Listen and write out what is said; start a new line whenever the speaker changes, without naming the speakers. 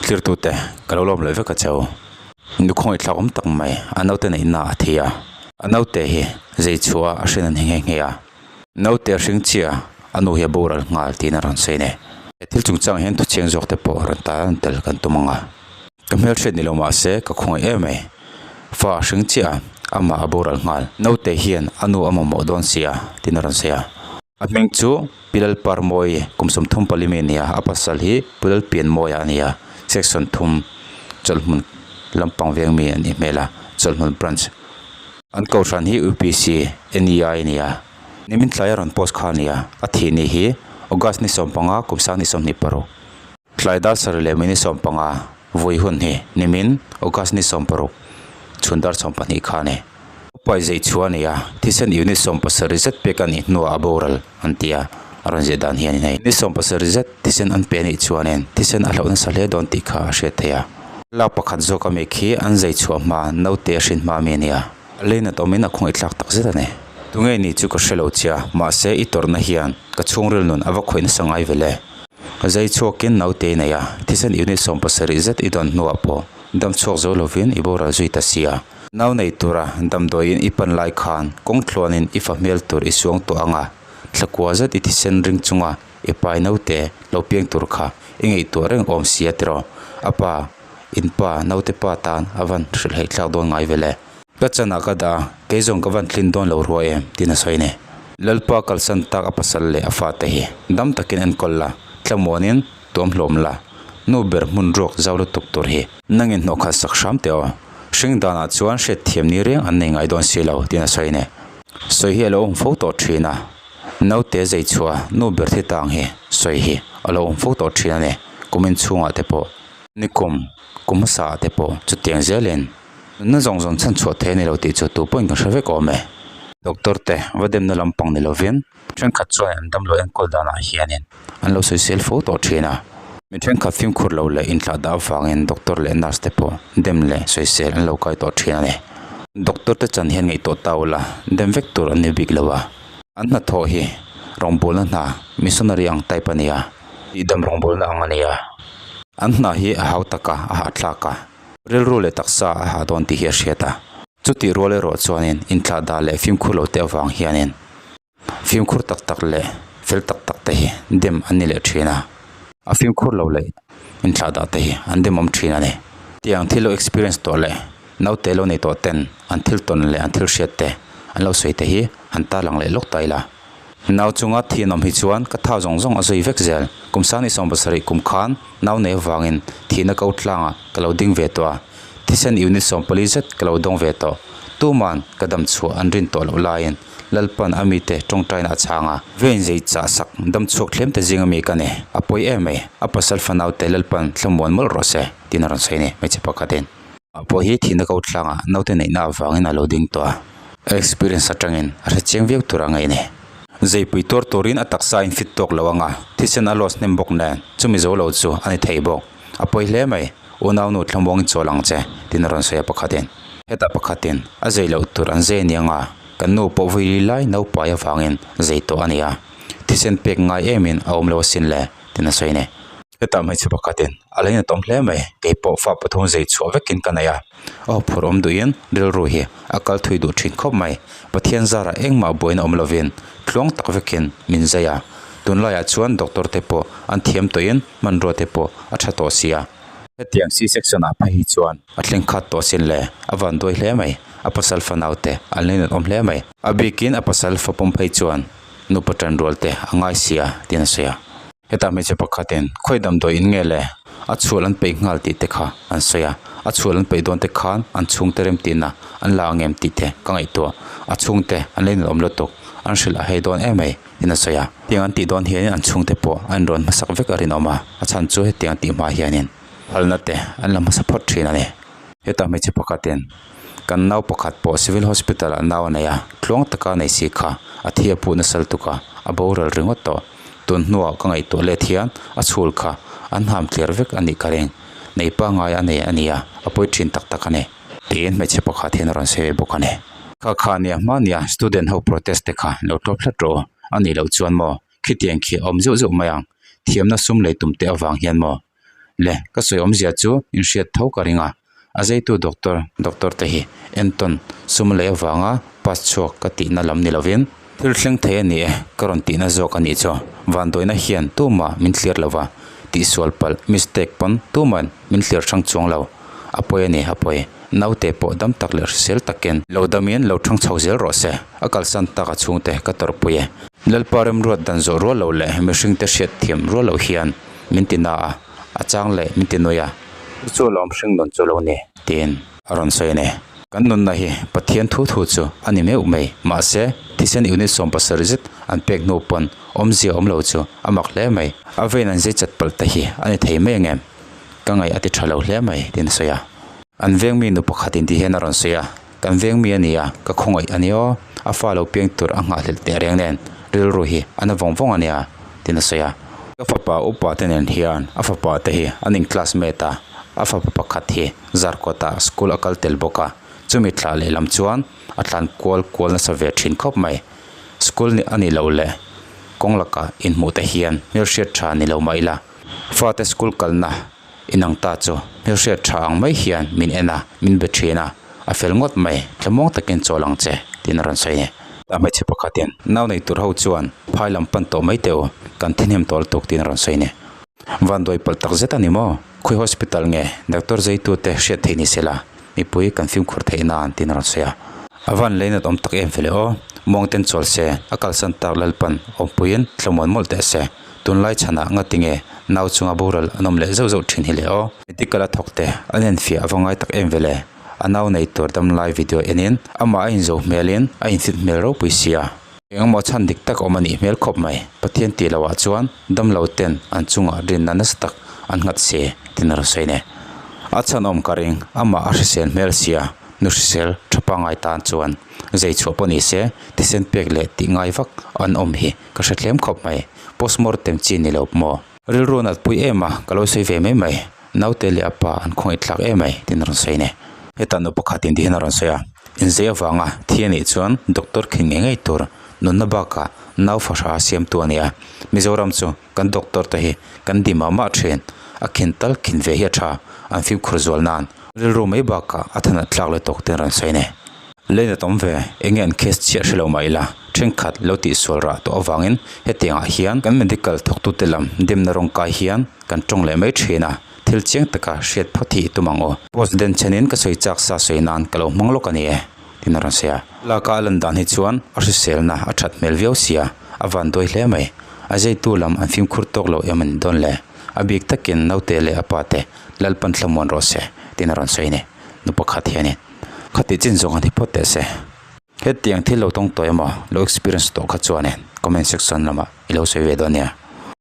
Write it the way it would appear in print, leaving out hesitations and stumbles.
thlirtute ka lo lawm leh vek a cheu. Nu khawngaih thlak awm tak mai a naute neihna a thi a, a naute hi zei chhuah a hrin a ni nghe nghe a. Naute a hring chiah a nu hi a boral nghal tiin a rawn sawi nei. He thil chungchang hian thuchiang zawk te pawh rawn tar an tel kan tum ang a. Ka hmelhriat ni lo mahse ka khawngaih em mai. Fa a hring chiah a, amah a boral nghal. Naute hian a nu a mamawh dawn sia tiin a rawn sawi a. A hming chu Pi Lalparmawi kum 34 mi a ni a, a pasal hi Pu Lalpianmawia a ni a, section thum chawlhmun lampang veng mi a nih hmel a, chawlhmun branch. An kohhran hi UPC, NEI a ni a, nimin tlai a rawn post kha a ni a, a thih ni hi August ni 15 kum 2026. Tlai dar sarih leh minute 15 vui hun hi nimin August ni 16 chhun dar 12 kha a ni. Upai zei chhuah a ni a, thisen unit 70 zet pek a nih hnuah a boral an ti a, a rawn ziah dan hian hei ni 70 zet thisen an pe a nih chuanin thisen a hlauh nasa hle dawn tih kha a hriat theih a. Lak pakhat zawk a mi khi an zei chhuah hma naute a hrin hma mi a ni a, a leinat awmin a khawngaih thlak tak zet a ni. Tunge ni chu ka hre lo chia, mahse i tawrhna hian ka chhungril nun a va khawih nasa ngai ve le. Zai chhuakin naute i nei a, thisen unit 70 zet i dawn hnuah pawh dam chhuak zo lovin i boral zui ta si a. Nau nei tura damdawiin i pan lai khan kawng thluanin i fa hmel tur i suang tawh ang a, thlakua zet i thisen ring chunga i pai naute lo piang tur kha i ngaihtuah reng awm sia tiraw? A pa, in pa, naute pa tan a van hrilh heih thlak dawn ngai ve le. Ka chanah ka dah a, kei zawng ka van tlin dawn lo ruai em? tiin a sawi ni. Lalpa kalsan tak a pasal leh a fate hi dam takin enkawl la, tlamuanin tuam hlawm la, nu ber hmun ruak zau lutuk tur hi. Nangin hnawh khat sak hram teh aw. Hring danah chuan hriatthiam ni reng an nei ngai dawn si lo, tiin a sawi ni. Sawi hi a lo awm fo tawh thin a, naute zei chhuah nu ber thi tang hi sawi hi a lo awm fo tawh thin a ni, kumin chhungah te pawh, nikum kum hmasa ah te pawh chutiang zelin nunna zawng zawng chhan chhuah thei a ni lo tih chu tu pawhin kan hre vek awm e. Doctor te va demna lampang ni lovin thenkhat chuan an damlo enkawl danah hianin an lo sawisel fo tawh thin a. Mi thenkhat fimkhur lo leh inthlah dah avangin doctor leh nurse te pawh dem leh sawisel an lo kai tawh thin a ni. Doctor te chan hian ngaihtuah ta ula dem vek tur an ni bik lo a. An hnathawh hi rawngbawlna hna missionary ang type a ni a. Tihdam rawngbawlna ang a ni a. An hna hi a hau tak a, a hahthlak a. Rilru leh taksa a hah dawn tih hi a hriat a. Chutih rual erawh chuanin inthlah dah leh fimkhur lo te avang hianin fimkhur tak tak leh fel tak tak te hi dem an ni leh thin a. A fimkhur lo leh inthlah dah te hi an dem awm thin a ni. Tiang thil lo experience tawh leh naute lo nei tawh ten an thil tawn leh an thil hriat te an lo sawi te hi han tarlang leh lawk ta ila. Nau chunga thi an awm hi chuan ka thau zawng zawng a zui vek zel. Kum sang ni 70 kum khan nau nei avangin thihna ko tlangah ka lo ding ve tawh a. Thisen unit 40 zet ka lo dawng ve tawh. Tuman ka dam chhuah an rin tawh loh laiin Lalpan a mite tawngtaina a chhang a. Vein zei chah sak dam chhuak thlem te zing ami ka ni. A pawi em mai. A pasal fanau te Lalpan thlamuan mawlh rawh se tiin a rawn sawi a ni hmeichhe pakhatin. A pawh hi thihna ko tlangah naute neihna avangin a lo ding tawh a. A experience atangin a hre chiang viau tur a ngaih a ni. Zeipui tuar turin a taksa a infit tawk lo ang a, thisen a loss hnem bawk nen chumi zo lo chu a ni thei bawk. A pawi hle mai, unaunu thlamuangin chawl ang che, tiin a rawn sawi a pakhatin. Hetah pakhatin a zei loh tur an zei aniang a, kan nu pawh vui lai naupai avangin zei tawh a ni a, thisen pek ngai emin a awm lo asin le, tiin a sawi a ni. Hetah hmeichhe pakhatin a lo inatawm hle mai, kei pawh fa pathum zei chhuah vekin ka nei a, aw phur awm duhin rilru hi a kal thui duh thin khawp mai, Pathian zarah engmah buaina awm lovin tluang tak vekin min zai a, tunlaiah chuan doctor te pawh an thiam tawhin hmanrua te pawh a tha tawh si a. Hetiang C-section ah phei hi chuan a thleng khat tawh sin le, a van duai hle mai, a pasal fanau te an lo inawm hle mai. A bikin a pasal fapawm phei chuan nupa tan rual te a ngai sia tiin a sawi a. Hetah hmeichhe pakhatin khawi damdawi in nge le a chhual an peih nghal tih te kha an sawi a, a chhual an peih dawn te khan an chhungte rem tihna an la ang em tih te ka ngaihtuah, a chhungte an lo inawm lutuk an hrilh a hei dawn em mai. In a sawi a, tiang an tih dawn hianin an chhungte pawh an rawn hmasak vek a rinawm a, a chhan chu hetiang tih hma hianin phalna te an la hmasa phawt thin a ni. Hetah hmeichhe pakhatin kan nau pakhat pawh civil hospital ah nau a nei a, tluang taka nei si kha a thi a puh nasal tuk a, a boral ringawt tawh. Tun hnuah ka ngaihtuah let hian a chhul kha an ham tler vek a nih ka ring, nei pangngai a nei a nia, a pawi thin tak tak a ni. Tiin hmeichhe pakhat hian a rawn sawi ve bawk a ni. Kha kha nia hma nia student ho protest te kha lo tlawp hlat rawh u a nih loh chuan maw khitiang khi a awm zeuh zeuh mai ang thiamna sum lei tum te avang hian maw. Le, ka sawi awmzia chu inhriat tho ka ring a, a zeitu doctor, doctor te hi entawn sum lei avanga pass chhuak ka tihna lam ni lovin thil thleng thei a ni e ka rawn tihna zawk a nih chu. Vanduaina hian tumah min thlir lova, tihsual palh, mistake, pawn tuman min thlir hrang chuang lo. A pawi a ni, a pawi. Naute pawh dam tak leh hrisel takin lo damin lo thang chho zel rawh se. A kalsan tak a chhungte ka tawrhpui e. Lalpa remruat dan zawh rual lo leh mihringte hriat thiam rual loh hian min ti na a, a chang leh min ti nui a. Chu chu lawm hring nawn chu lo ni, tiin a rawn sawi a ni. Kan nunna hi Pathian thu thu chu a ni meuh mai. Mahse, thisen unit 70 zet an pek hnu pawn awmzia awm lo chu a mak hle mai. A vein an zei chat palh te hi a ni thei mai ang em? Ka ngaih a ti tha lo hle mai, tiin a sawi a. An veng mi nu pakhat in ti hian a rawn sawi a, Kan veng mi a ni a, ka khawngaih a ni aw, a fa lo piang tur a nghahhlelh teh reng nen rilru hi a na vawng vawng a nia, tiin a sawi a. Ka fapa upa te nen hian a fapa te hi an in classmate a, a fapa pakhat hi Zarkawtah school a kal tel bawk a, chumi thlah lehlam chuan a tlan kual kual nasa ve thin khawp mai. School a nih loh leh kawng lakah inhmuh te hian hmelhriat tha ni lo mah ila, Fate school kalna inang ta chu hmelhriat tha ang mai hian min en a, min be thin a, a fel ngawt mai, thlamuang takin chawl ang che, tiin a rawn sawi a ni. A hmeichhe pakhatin nau nei tur ho chuan phai lam pan tawh mai teh u, kan thihnem tawh lutuk, tiin a rawn sawi a ni. Vanduai palh tak zet a ni maw? Khawi hospital nge doctor zeitute hriat theih ni sela, mipui kan fimkhur theih nan, tiin a rawn sawi a. A van lei nat awm tak em vele aw, muangten chawl se, a kalsan tak Lalpan awmpuiin thlamuan mawlh teh se. Tunlai chhanah nga tinge nau chunga boral an awm leh zauh zauh thin hi le aw. Medical a thawk te an enfiah a va ngai tak em vele. A nau nei tur damlai video enin amah a inzo hmelin a infit hmel ropui sia. Engemaw chhan dik tak awm a nih hmel khawp mai. Pathian tih loh ah chuan damlo ten an chungah rinna nasa tak an nghat se tin a rawn sawi ne. A chhan awm ka ring amah a hrisel hmel sia nu hrisel tha pangai tan chuan zei chhuah pawh ni se thisen pek leh tih ngai vak an awm hi. Ka hre tlem khawp mai. Postmortem chi ni lo maw? Rilru nat pui em a, ka lo sawi ve mai mai. Naute leh a pa an khawngaih thlak em mai tiin a rawn sawi ni. Hetah nu pakhat in tihian a rawn sawi a, inzei avanga thi a nih chuan doctor khin ngei ngei tur nunna bakah nau fahra siamtu a ni a. Mizoram chu kan doctor te hi kan di mah mah thin, a khin tal khin ve hi a tha, an fimkhur zual nan. Rilru mai bakah a thanat tlak leh tawk te an rawn sawi ni. Lane a tam ve, enge an case chiah hre lo mah ila, thenkhat lo tihsual rah tawh avangin hetiangah hian kan medical thawktute lam demna rawng kai hian kan tawng leh mai thin a, thil chiang taka hriat phawt hi i tum ang aw. Post den chenin ka sawi chak sa sawi nan ka lo hmang lawk a ni e, tiin a rawn sawi a. Laka a lan dan hi chuan a hriselna a that hmel viau sia, a van duai hle mai. A zeitu lam an fimkhur tawk lo em a ni dawn le? A bik takin naute leh a pate Lalpan thlamuan rawh se, tiin a rawn sawi a ni. Nu pakhat hianin khati chin zawng han hi phawt teh se. Hetiang thil lo tawng tawh emaw lo experience tawh kha chuanin comment section lamah i lo sawi ve dawn nia.